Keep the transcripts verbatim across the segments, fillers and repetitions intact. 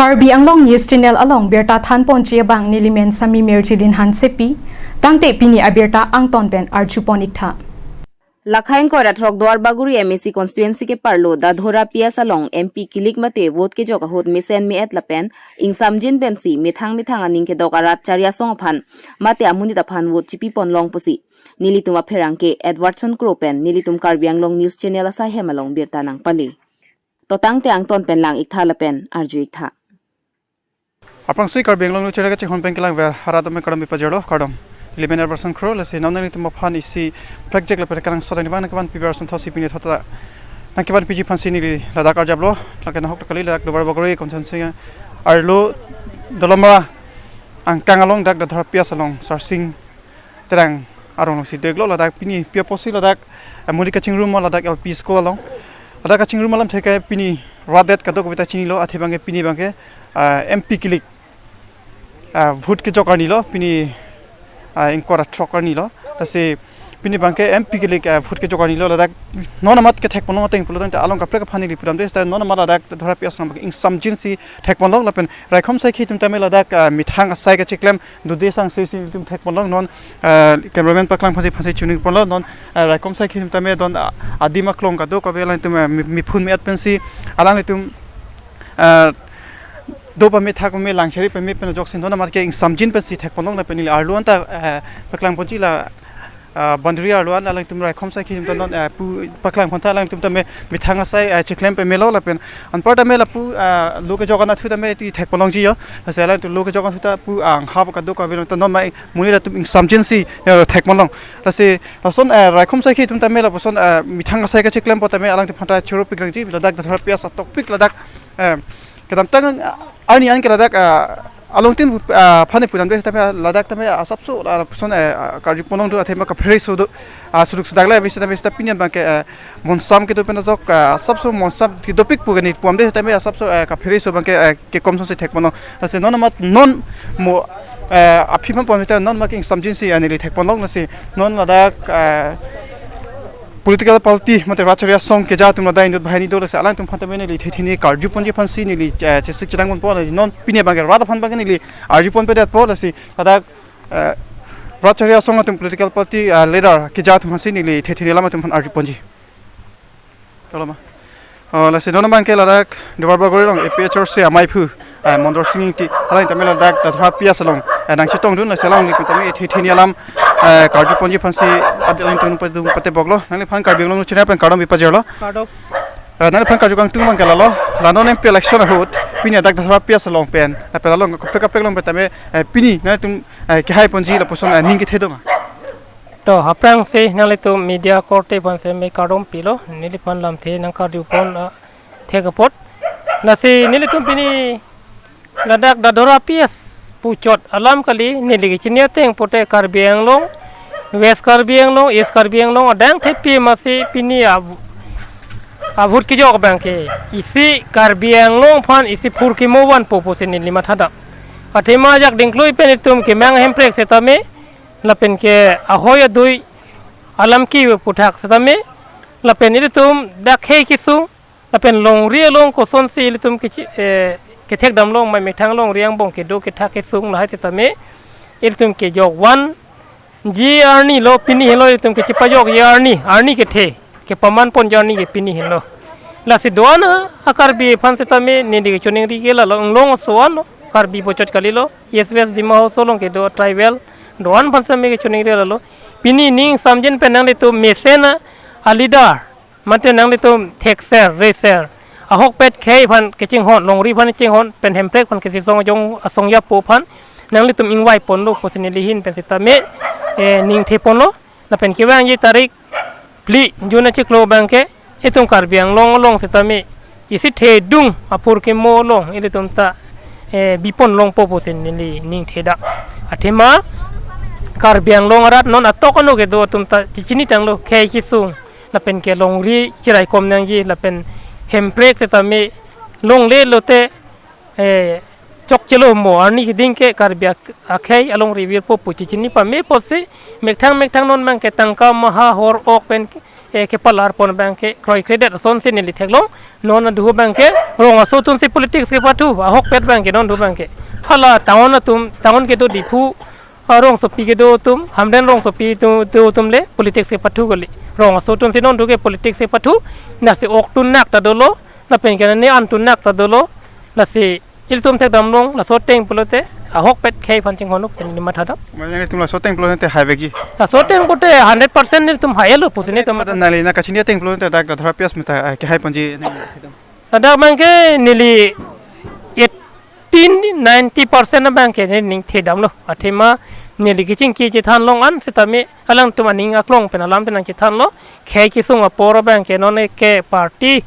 Karbi Anglong News Channel along birta thanponji abang nelimen Sami Mirjilin Hansepi, tangte pini abirta angton pen arjupon iktha. Lakhain kora throk Duarbagori M A C constituency keparlo Dadhora P S along M P kilik mate vote kejok ahut mesen me-et lapen ingsamjin pensi methang methang aning kedok arat chari asong aphan mate amonit aphan vote chipipon long pusi nelitum apherangke Edwardson Kro pen nelitum Karbi Anglong News Channel asai hem along birta nangpale. To tangte angton pen lang iktha lapen arju iktha. Aphrangsi Karbi Anglong News Channel kachinghon pen kelang ver harat dome kardom pajirlo, kardom. Nelimen Edwardson Kro, lasi non nelitum aphan isi prekjak lapen kalang sodang ni bang nangkevan pibar son thosi pini thota nangkevan piji aphansi neli ladak arjaplo, lake nahok kali ladak Duarbagori constituency arlo Dolamara angkang along dak Dadhora P S along Sarsing Terang arong si deglo ladak pini pi apotsi ladak, eh, muli kachingrum ladak L P school along. Ladak kachingrum alamthe ke pini rat det kadokave ta chinilo, athe abangke pini abangke, eh, M P kilik, eh, vote kejok arnilo, pini, eh, ingkora throk arnilo. Lasi pini abangke M P kilik, eh, vote kejok arnilo ladak non amat kethekponlong ateng pulo tangte along kaprek aphan neli pudamde seta non amat ladak Dadhora P S along abangke ingsamjinsi thekponlong lapen raikom saikhi atum tame ladak, eh, methang asai kachiklem dude sangse si itum thekpon long non, eh, cameraman paklang aphansi aphansi chuningpon long non, eh, raikom saikhi atum tame don, ah, adim aklong kadokave alanglitum, eh, mi-, miphun me-et pensi alanglitum, eh, do pame thak pame lang chari pame pen ajoksi non amat ke ingsamjin pensi thekpon long lapen neli arlo anta, eh, paklangponji la, ah, boundary arlo an alanglitum raikom saikhi atum non, eh, pu paklangpon tha alanglitum tame methang asai, eh, chiklem pamelo lapen anpar tame lapu, ah, lo kejok anatthu tame ti thekpon longji yo. Lasi alanglitum lo kejok anatthu ta pu, ah, anghap kadokave ta non mai muli latum ingsamjinsi, eh, thekpon long. Lasi lason, eh, raikom saikhi atum tame lapuson, eh, methang asai kachiklem po tame alanglitum aphan ta choro piklangji ladak Dadhora P S atokpik ladak, eh, kedamtang, ah, arni an ke ladak, ah, alongtin, ah, aphan pudamde seta ladak tame asapso, ah, lapuson, eh, ah, karjupon long do athema kaphere so do, ah, suduk sudak le visi tame seta pini abangke, eh, monsam kedo pen ajok, ah, asapso monsam kedopik pu kani pudamde seta asapso, eh, kaphere so abangke, eh, kekom sonsi thekpon long. Lasi non amat non mo, eh, aphi aphan pon seta non amat ingsamjinsi, eh, neli thekpon long lasi non ladak, eh, political party mate rat chari asong keja atum ladak inut banghini do lasi alangtum aphan tame neli thethini karjuponji aphansi neli, eh, chesik chedangponpo lasi non pini abangke rat aphan abangke neli arjuponpedetpo lasi ladak, eh, rat chari asong atum political party, eh, leader keja atum aphansi neli thethini alam atum aphan arjuponji. Toloma. Oh, lasi non abangke ladak Duarbagori along A P H L C amaiphu, eh, Mondor Sing Ingti, alang tame ladak Dadhora P S along, eh, nangchetongdun lasi alanglitum tame thethini alam, eh, karjuponji aphansi alanglitum pate boklo. Nangliphan Karbi Anglong News Channel pen kardom pajirlo. Kardom. Eh, nangliphan karju kangtung abangke lalo, la non M P election ahut pini ladak Dadhora P S along pen lapen along kaprek kaprek along pen tame, eh, pini nanglitum, eh, kehaiponji lapuson, eh, ning kethe doma? To, aphrangsi nanglitum media korte aphan seme kardom pilo, neliphan lamthe nangkarjupon, ah, thek apot. Lasi nelitum pini ladak Dadhora P S puchot alam kali, neli kechini ateng pote Karbi Anglong, West Karbi Anglong, East Karbi Anglong adang thepi masi pini ab-, a-vote kejok abangke isi Karbi Anglong aphan isi phurkhi mo vanpo pusi neli mathadak. Athema ajak dingklui pen itum kemang hemprek setame, lapen ke ahoi adui alam ki puthak setame, lapen ilitum dak khei kesung, lapen longri along kosonsi ilitum kechi-, eh, kethekdam long mai methang longri angbong kedo kethak kesung lahai setame, ilitum kejok vanji arni lo pini henlo ilitum kechipajokji arni, arni kethe, kepamanponji arni ke pini henlo. Lasi do-an a-Karbi aphan setame neli kechoningri ke lalo, inglong aso-an lo, Karbi puchot kalilo, East West Dima Hasao along kedo tribal do-an aphan setame kechoningri lalo. Pini ning samjin pen nanglitum mesen a-leader, mate nanglitum thekser, reser, ahokpet khei aphan kechinghon, longri aphan kechinghon, pen hemprek aphan kechesong ajong asong yapo aphan nanglitum ingvaiponlo pusi neli ahin pen setame, eh, ning theponlo. Lapen kevangji tarik phli June achiklo abangke itum Karbi Anglong along setame isi thedung aphurkhi mo along ilitum ta, eh, bipon longpo pusi neli ning thedak. Athema Karbi Anglong arat non atok ano kedo atum ta chechinitanglo, khei kesung lapen ke longri chiraikom nangji lapen hemprek setame longle lote, eh, chokchelo mo arni keding ke Karbi ak-, akhei alongri virpo pu chechini pame apotsi methang methang non abangke tangka maha hor ok pen eh, kepalar pon abang ke kroikredet asonsi neli theklong. Non adu abang ke rong aso atum si politics kepathu, ahokpet abang ke non adu abang ke. Hala town atum, town kedo Diphu, ah, rongsopi kedo atum, Hamren rongsopi atum, atum atum le politics kepathu kali. Rong aso atum si non adu ke politics kepathu, lasi ok atum nak ta dolo, lapen ke ne an atum nak ta dolo, lasi ilitum thekdamlong, laso ateng pulote, ahokpet khei aphan chinghon-ok, neli mathadam. Mane ilitum laso ateng pulote haivekji. Laso ateng pulote hundred percent nelitum hailo pusi nelitum. Mane neli na kachini ateng pulote dak Dadhora P S meta, ah, kehai ponji neli thekdam. Ladak abang ke neli eighty ninety percent abang ke neli ning thekdamlo. Athema neli kachingki chethanlong an setame alangtum aning aklong pen alam pen nangchethanlo. Khei kesung apor abang ke non ke party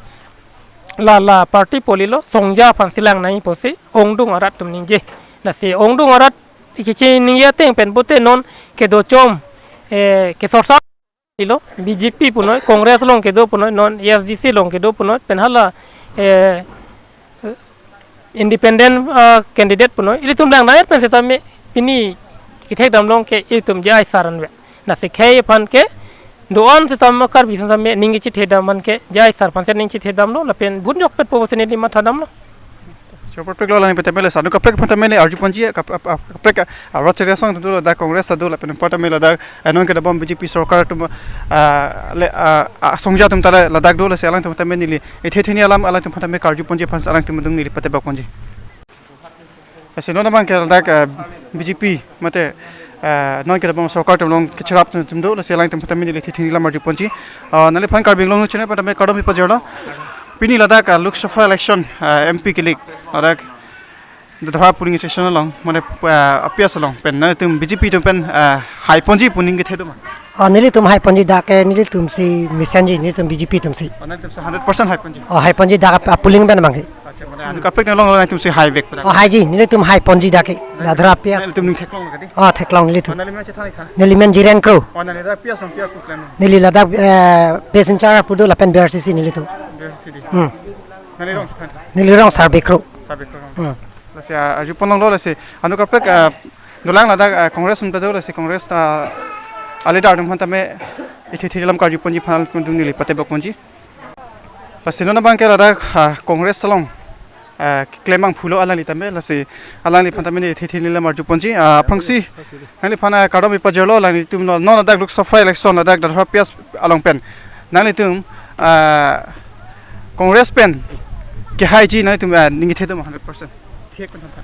la la party polilo, songja aphan si lang nangji pusi ongdung arat atum ningje. Lasi ongdung arat kachiningje ateng pen pulote non kedo chom, eh, kesorsa lo, B J P punoi, Congress along kedo punoi, non A S D C along kedo punoi, pen hala, eh, independent, ah, candidate punoi. Ilitum lang nangji pen setame pini kethekdamlong ke ilitum J I sir anvet. Lasi khei aphan ke do-an setame Karbi setame ning kachethekdam aphan ke J I sir aphan si ning chethekdamlo lapen vote jokpetpo pusi neli mathadamlo. Chopot pek lo lang peta mele sanu kaprek peta mele arju ponji kap-, ap-, ap-, kaprek, ah, rot cheri asong atum do ladak Congress ta do lapen peta mele ladak, eh, non kedobom B J P sorkar atum, ah, le, ah, ah, songja atum ta ladak do lasi alangtum peta mele neli. Ithe theni alam alangtum peta mele karju ponji aphan alangtum adung neli patebak ponji. Lasi non abang ke ladak, eh, B J P mate, eh, non kedobom sorkar atum along kecherap atum do, lasi alangtum peta mele neli ithe theni alam arju ponji. Ah, neliphan Karbi Anglong channel peta mele kardom pajirlo. Pini ladak, eh, Lok Sabha election, eh, M P kelik ladak Dadhora polling station along, mane, eh, A P S along pen, nelitum B J P atum pen, eh, hai ponji pu ning kethe do ma? Ah, nelitum hai ponji dak ke nelitum si mesenji, nelitum B J P atum si. Oh, nelitum si hundred percent hai ponji. Oh, hai ponji dak ap-, ah, polling pen abang ke. Acha, mane anu kaprek nelong nelitum si haivek pada. Oh, haiji, nelitum hai ponji dak ke. Dadhora P S. Nelitum ning theklong kadi. Oh, theklong nelitum. Oh, neli men chethan ikha. Neli men Jiren Kro. Oh, neli ladak P S along P R pu klem. Neli ladak, eh, P S in-charge pu do lapen B R C C nelitum. B R C C di. Hmm. Neli rong chethan. Neli rong Sarbik Kro. Sarbik Kro. Hmm. Lasi, ah, arju ponlonglo lasi. Anu kaprek, ah, dolang ladak, ah, Congress atum ta do lasi Congress, ah, a-leader atum aphan tame ithe thiri alam karju ponji aphan alangtum adung neli patebak ponji. Lasi non abang ke ladak, ah, Congress along, ah, keklem abang pulo alangli tame lasi alangliphan tame neli ithe thiri alam arju ponji, ah, aphrangsi nangliphan, ah, kardom pajirlo nanglitum non, non ladak Lok Sabha election ladak Dadhora P S along pen nanglitum, ah, Congress pen kehaiji nanglitum, ah, ning kethe do ma hundred percent. Thek pen than tha.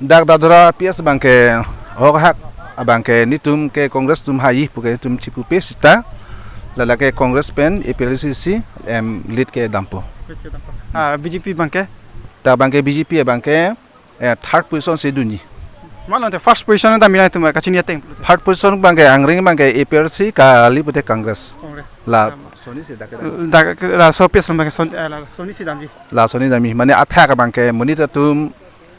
Dak Dadhora P S abang ke ahok ahak abang ke nelitum ke Congress atum hai pu ke nelitum chipupe seta lala ke Congress pen A P H L C C, em, lead kedampo. Ah, B J P abang ke? Dak abang ke B J P abang ke, eh, third position si dunji. Mane te first position dam nangtum kachini ateng. Third position abang ke angring abang ke A P H L C kali pute Congress. Congress. La, um, soni si dak ke dam. Dak la so P S abang ke son, eh, la soni si damji. La soni damji. Mane athak abang ke monit atum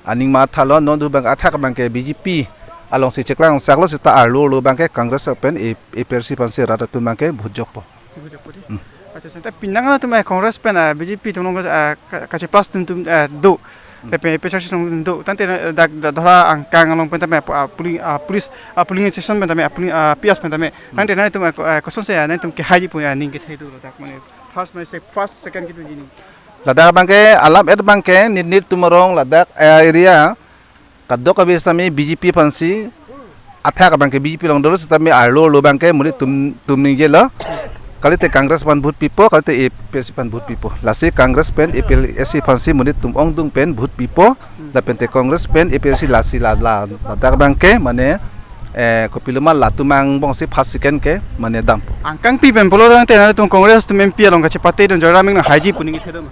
aning mathalo, non adu abang athak abang ke B J P along si cheklang saklo seta arlo arlo abang ke Congress pen A-, A P H L C aphan si rat atum abang ke vote jokpo. Vote jokpo di. Hmm. Acha, acha, ta penang atum, eh, Congress pen, eh, B J P atum along, eh, ka-, kachepass atum atum, eh, do. Hmm. Lapen A P H L C atum do. Tangte, eh, dak, dak Dadhora angkang along pen tame, ah, polling, ah, police, ah, polling station pen tame, ah, polling, ah, P S pen tame. Hmm. Tangte nanglitum, eh, ko-, eh, kosonsi, eh, nanglitum kehaiji pu, eh, ning kethe do ladak mane. First mane se-, first, second kedunji ning. Ladak abang ke alam et abang ke nit nit atum arong ladak, eh, area kadokave setame B J P aphan si athak abang ke B J P along dolo setame arlo arlo abang ke monit atum, atum ningjelo. Kalite Congress aphan vote pipo, kalite A P H L C aphan vote pipo. Lasi Congress pen A P H L C aphan si monit atum ongdung pen vote pipo. Lapen te Congress pen A P H L C lasi la, la, ladak abang ke mane, eh, kopiloma latum angbong si first second ke mane dampo. Angkangpi pen pulo tangte nanglitum Congress atum M P along kachepate dun Joyram Engleng haiji pu ning kethe do ma?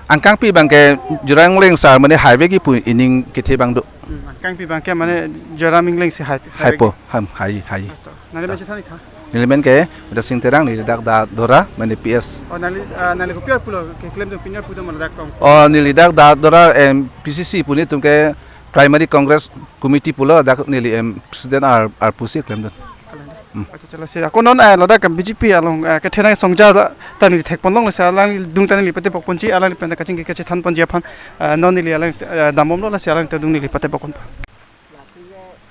Angkangpi abang ke Joyram Engleng sir mane haivekji pu ining kethe abang do. Hmm, angkangpi abang ke mane Joyram Engleng si hai, haipo, haivekji. Ham, hai, hai. Neli men chethan ikha. Neli men ke Uda Sing Terang, neli dak Dadhora mane P S. Oh, neli, ah, neli kopi arpu lo, keklem atum pini arpu do ma ladak tong? Oh, neli dak Dadhora, em, P C C pu nelitum ke Primary Congress Committee pulo dak neli, em, President ar, arpu si klemdun. Kalang de. Hmm. Acha, acha, lasi. Ako non, eh, ladak B J P along, eh, kethenei songja ta neli thek ponlong lasi alangli adung ta neli patebak ponji, alangli pen ta kachingki kachethan ponji aphan, eh, non neli alang, eh, dambomlo lasi alangli adung neli patebak ponpo.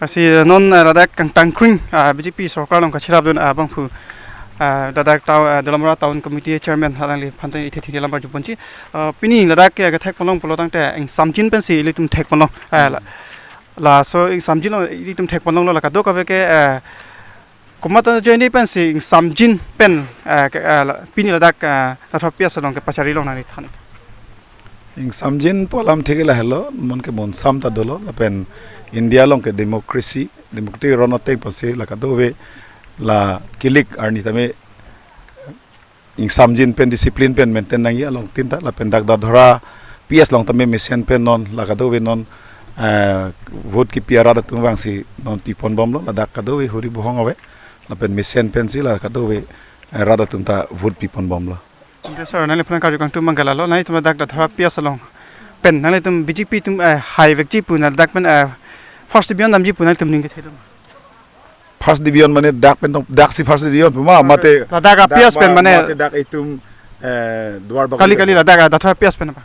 Lasi, eh, non, eh, ladak Kangtangkring, ah, B J P sorkar along kacherapdun, ah, abangphu Ah, ladak town, ah, Dolamara Town Committee Chairman alangli aphan ta ithe thiri lambar juponji. Ah, pini ladak ke kethek ponlong pulo tangte ingsamjin pensi ilitum thek ponlong. Ah, la, laso ingsamjin along ilitum thek ponlonglo, la kadokave ke, ah, komat ajoine pensi ingsamjin pen, ah, ke, ah, la, pini ladak, ah, Dathra P S along kepachari long nangli than. Ingsamjin pu alam thik lahelo, non ke monsam ta dolo, lapen India along ke democracy, democracy ron ateng pensi la kadokave la kilik arni tame ingsamjin pen discipline pen maintain nangji along tin ta, lapen dak Dathra P S along tame mesen pen non la kadokave non, eh, vote kipi arat atum vangsi non pi ponbomlo, ladak kadokave huri bohong ave, lapen mesen pensi la kadokave, eh, rat atum ta vote pi ponbomlo. Ante sir, nangliphan karju kangtum abang ke lalo, nanglitum ladak Dathra P S along pen nanglitum B J P atum, eh, haivekji pu, ladak pen, eh, first division damji pu nanglitum ning kethedun? First division mane dak pen tong, daksi first division pu ma, mate ladak a P S pen ma-, mane mate dak itum, eh, Duar Bagori kali kali pen. Ladak, ah, Dathra P S pen apa?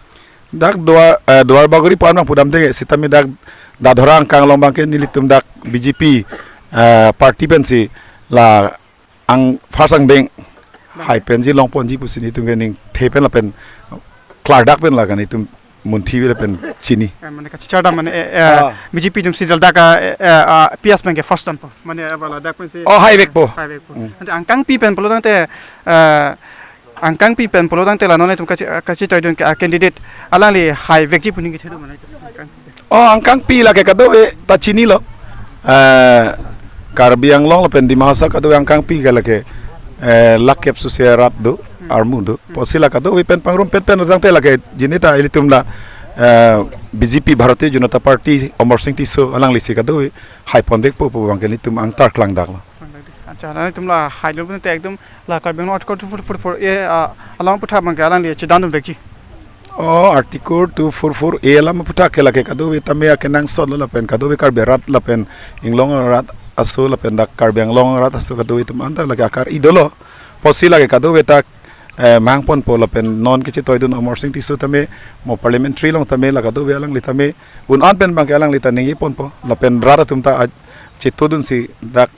Dak Duar, eh, Duar Bagori pu an abang pudam teng, sitame dak Dathra angkang along abang ke nelitum dak B J P, eh, party pensi la ang first angdeng hai penji longponji pusi nelitum ke ningthe pen lapen klardak pen la kan itum munthi lapen chini. Eh, mane kachechar dam mane, eh, eh, Ah. B J P atum si ladak, eh, eh, ah, P S pen ke first dampo. Mane, eh, ladak pensi Oh, haivekpo. Haivekpo. Hmm. Ante angkangpi pen pulo tangte, eh, angkangpi pen pulo tangte la non itum kache-, kachetoidun ke, ah, candidate alangli haivekji pu ning kethedun mane itum angkangpi pen. Oh, angkangpi lake kadokave ta chinilo. Eh, Karbi Anglong lapen Dima Hasao kadokave angkangpi ke lake, eh, lakh kep susi arat do, armu do. Pusi la kadokave pen pangrumpet pen tangte lake jinita ilitum la, eh, B J P Bharatiya Janata Party Amarsing Tisso alanglisi kadokave haiponvekpo pu abang ke nelitum angtar klangdaklo. Acha, nanglitum la hailo pen te ekdom la Karbi Anglong Article two four four A, ah, along aphuthak abang ke alangli chedandunvekji. Oh, Article two four four A alam aphuthak ke lake kadokave tame akenangsotlo lapen kadokave Karbi arat lapen inglong arat aso lapen dak Karbi Anglong arat aso kadokave atum anta lake akar-i dolo. Pusi lake kadokave ta, eh, mangponpo lapen non kachetoidun Amarsing Tisso tame, mo parliamentary along tame la kadokave alangli tame un-an pen abang ke alangli ta ningjeponpo lapen rat atum ta a-, chetodunsi dak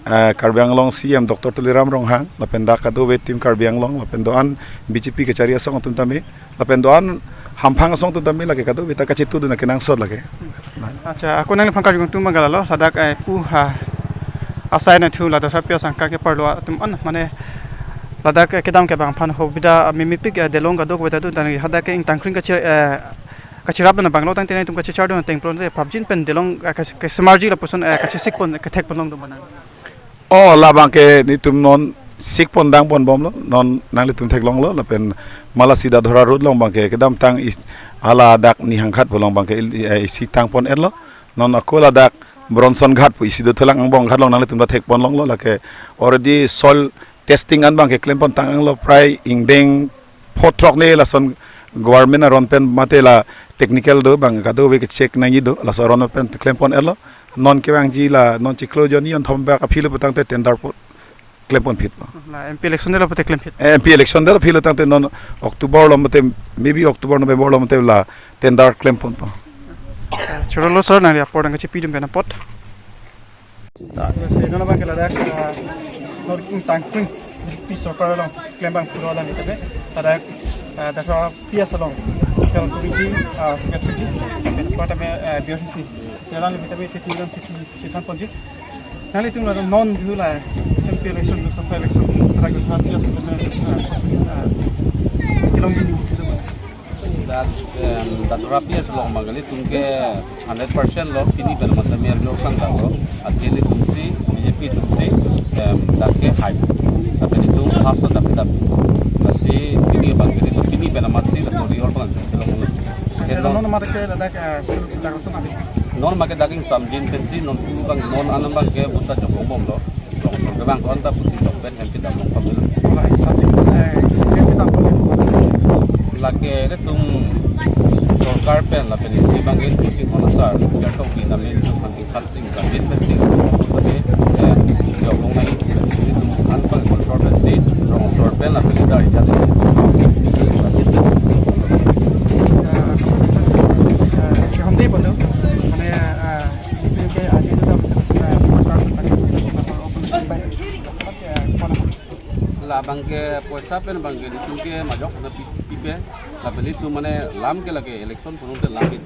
eh, Karbi Anglong C M Doctor Tuliram Ronghang, lapen dak kadokave Team Karbi Anglong, lapen do-an B J P kachari asong atum tame, lapen do-an hamphang asong atum tame lake kadokave ta kachetodun akenangsot lake. Acha, ako nangliphan karju kangtum abang ke lalo, ladak, eh, pu ha, asai na thu ladak Dathra P S angkang keparlo atum an, mane ladak, eh, kedam kevang aphan hobida, eh, mimipik, eh, delong kadokave ta dun, dan hadak ke ingtangkring kache-, eh, kachirapdun abanglo tangte nanglitum kachechardun ateng pulote prapjin pen delong, eh, kas-, kasemarji lapuson, eh, kachesikpon, eh, kethekponlong do mane. Oh, labang ke nelitum non sikpon dangponbomlo, non nanglitum theklonglo, lapen Malasi Dathra road along abang ke kedamtang is-, hala dak Nihang Ghat pu along abang ke il-, eh, isi tangpon-etlo, non ako ladak Bronson Ghat pu isi dothulang angbong ghat along nanglitum ta thekponlonglo, lake already soil testing an abang ke klempon tanglo, prai ingdeng pho throk ne lason government aron pen mate la technical do abang kadokave ke check nangji do, laso aron pen klempon-etlo. Non kevangji la non chiklo jonni jonthom bak aphi lo putangte tender po klemponphitpo. La M P election detlo pute klemphit. Eh, M P election detlo aphi lo tangte non October lo mate, maybe October, November lo mate la tender klemponpo. Eh, chorolo sir, nangli apor dang kachepidun pen apot. Lasi non abang ke ladak, ah, non ingtangkring B J P sorkar along klembang pura lang ite be. Ladak, ah, Dathra P S along Central Committee, ah, Secretary, pen kota me, ah, B R C C. Selang ite be titi lang titi chethanponji. Nanglitum la non dulu la M P election, local election, ladak Dathra P S along me, ah, ah, kelong dini. Dak, em, Dathra P S along abang ke nelitum ke hundred percent lo, pini pen mate mer jo kangdaklo, athe nelitum si, B J P atum si, em, dak ke hai. Tapi nelitum khas lo tapi tapi. Lasi pini abang ke nelitum pini pen amat si, la sorry or abang ke kelong lo. Sekarang non mate ke ladak, eh, suluk sedang rason abis. Non mate dak ingsamjin pensi, non pu abang, non anam abang ke buta jokong bomlo. Rong sorkar abang ko-an ta pusi jok pen hem kedam long pamelo. Ola, eh, subject, eh, hem kedam long. Lake nelitum sorkar pen lapen isi abang ke pusi hona sar, kertok di namin tu hanti khat sing, kandit pen sing, pun pake, eh, jok long nai, nelitum an abang control pen si, rong sorkar pen lapen leader ijat. Eh, eh, hom dei bondo, mane, eh, Oke, aji itu dah, eh, pasar tadi, pasar open, eh, phone. Abang ke poisa pen abang ke nelitum ke majok na pi- pipe. Lapen nelitum mane lam ke lake election pulung te lam ke.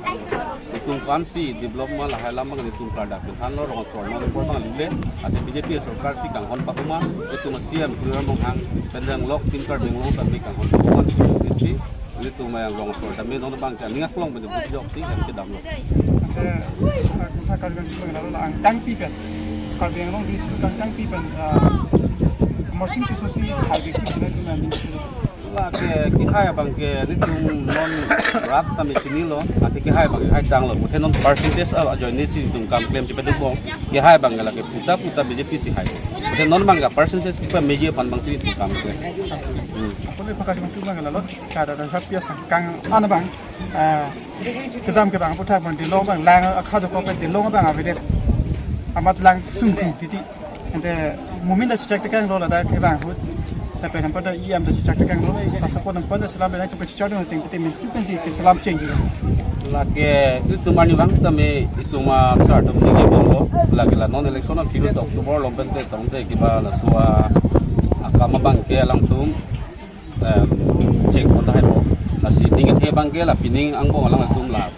Nelitum ko-ansi develop ma lahai lam abang nelitum kardak pinthan lo, rong asor non apor abang lule. Athe B J P sorkar si kanghon pakuma, nelitum C M Tuliram Ronghang pen dang lok tim Karbi Anglong tame kanghon pakuma, nelitum si nelitum yang rong asor tame non abang ke aning aklong pen debut jok si hem kedam lo. Ante, ah, kungsa Karbi Anglong District abang ke lalo la angkang pi pen. Karbi Anglong District angkang pi pen, ah, Amarsing Tisso si hai besi pen nelitum. Lake kehai abang ke nelitum non rat tame chinilo, athe kehai abang ke hai tanglo. Athe non percentage a ajoine si nelitum kam klem chepaduk bom. Kehai abang ke lake puta puta B J P si hai. Athe non abang ke percentage pa meji aphan abang si nelitum kam klem. Hmm. Apot le pakai nelitum abang ke lalo, kada ada sab pia sangkang an abang, ah, kedam ke abang puthak abang dilong abang lang akha dokok pen dilong abang avedet. Amat lang sungkung titi. Ante mumin ta chechak tekanglo ladak ke abang ahut. Lapen nampo ta E M ta chechak tekanglo. Pasapot nampo ta selam pen chechak dun ateng titi min tu pensi keselam cheng. Lake itum arnivang tame itum asar atum ningje bomlo. Lake la non election aphi ta October along pen te tongte kiba laso akam abang ke alangtum, eh, cheng pon tahai po. Lasi ning kethe abang ke la pining angbong alangtum la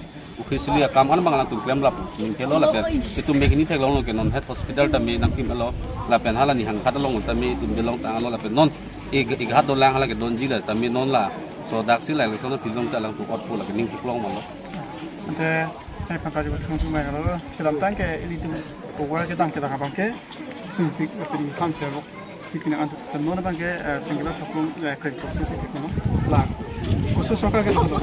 officially akam an abang alangtum klem lap ning kelo lapen itum mek ni theklonglo ke non head hospital tame nangkim alo lapen hala ni hangkhat along tame itum dilong tanglo lapen non ik- ikhat dolang hala ke donji la tame non laso dak si la election aphi along ta alangtum otpo lake ning theklong malo. Ante, eh, pangkal jibut kung tumai lo, kedamtang ke ilitum tovar kedam kedam abang ke, sungpik lapen ham serok. Sipina antuk non abang ke, eh, singgila thapung, eh, kring thapung sipik no. La. Khusus sorkar ke lo.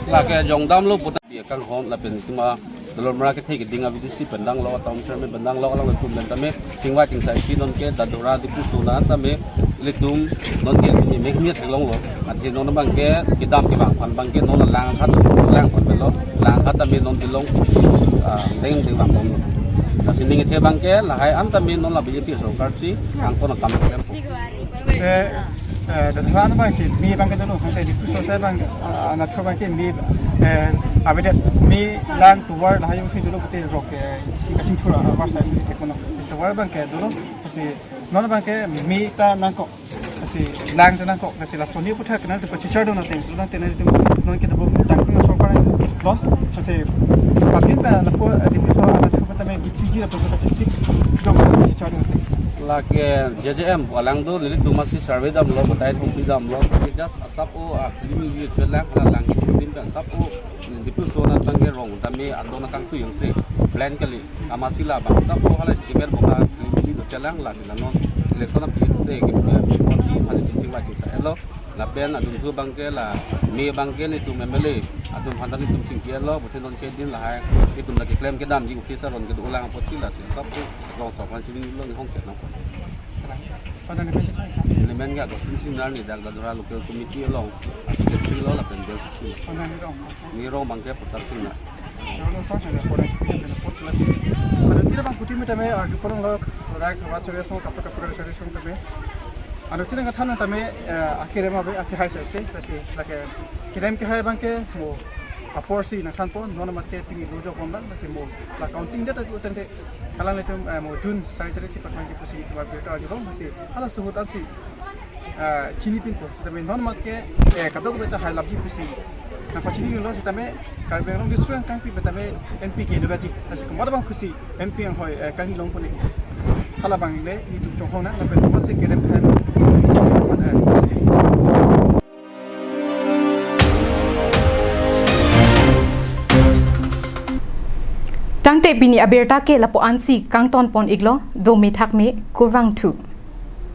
Lake jongdamlo puta dia kanghon lapen itum a dolomra kethe keding abidi si pen danglo, town chairman pen danglo, alanglitum pen tame chingvai chingsai si non ke Dadora Diphu Sona tame ilitum non ke itum mek ni theklonglo. Athe non abang ke kedam ke bang aphan abang ke non lang khat lang aphan lo, lang khat tame non dilong, ah, deng deng bang lo. Lasi ning kethe abang ke lahai an tame non la B J P sorkar si angkon akam klem. Eh, eh, Dadora abang ke me abang ke dolo, ante Diphu Sona abang, ah, anatthu abang ke me, eh, avedet me lang tovar lahai si dolo pute rok, eh, si kachingthur abar sai si thekono. Tovar abang ke dolo, si non abang ke me ta nangkok. Lasi lang ta nangkok, lasi lason ni puthak kenal tu pachechar dun ateng, sudah tenal tu non kita bo tangkung sorkar lo, lasi kapin pa lapu, eh, Diphu Sona anatthu tame G P G lapu pachesik dong pachechar dun ateng. Lake J J M alang do nelitum masi survey damlo, batai thumpi damlo, just asap o, ah, limi ye chelang, lang itum din asap o, Diphu Sona abang ke rong tame adon akangtui yang se plan kali. Amatsi labang asap o hala sticker boka limi do chelang la sila non election aphi te ke, eh, pi pon pi aphan itum chingvai chingsa elo. Lapen adunthu abang ke la me abang ke nelitum M L A atum aphan ta nelitum chingki elo, pute non kedin lahai itum la keklem kedamji office aron kedo lang apotsi lasi asap o rong asor aphan chini lo ni hong ke nang. Pada ni pesi. Ni men ga Agustin Singnar ni dak Dadora local committee along a secretary lo lapen J C C. Pada ni rong. Ni rong abang ke Pratap Singnar. Rong asor sana pura pura pura pura lasi. Pada tira abang kuti me tame, ah, di pura lo, rak rak chari asong kapra kapra chari asong tame. Anu tira nangthan tame, eh, akhir ma be akhir hai sai se, lasi lake kedam kehai abang ke mo apor si nangthan pon, non amat ke pini lo jok pon abang, lasi mo la counting data tu tente. Alanglitum, eh, mo June sari tarik si patmanji pusi itum abirta ajo bang, pusi hala suhut ansi, eh, chinipinpo. Tetapi non amat ke, eh, kadokave ta hai lapji pusi nangpachinilo sitame Karbi Anglong District angkang pi tame M P ke dua ji. Lasi komat abang pusi M P anghoi, eh, kangni longpo ni. Hala abang le itum chonghong nang, lapen komat si kedam kehai abang. Tangte pini abirta ke lapu-ansi kangton pon iklo, dome thakme, kurvangthu.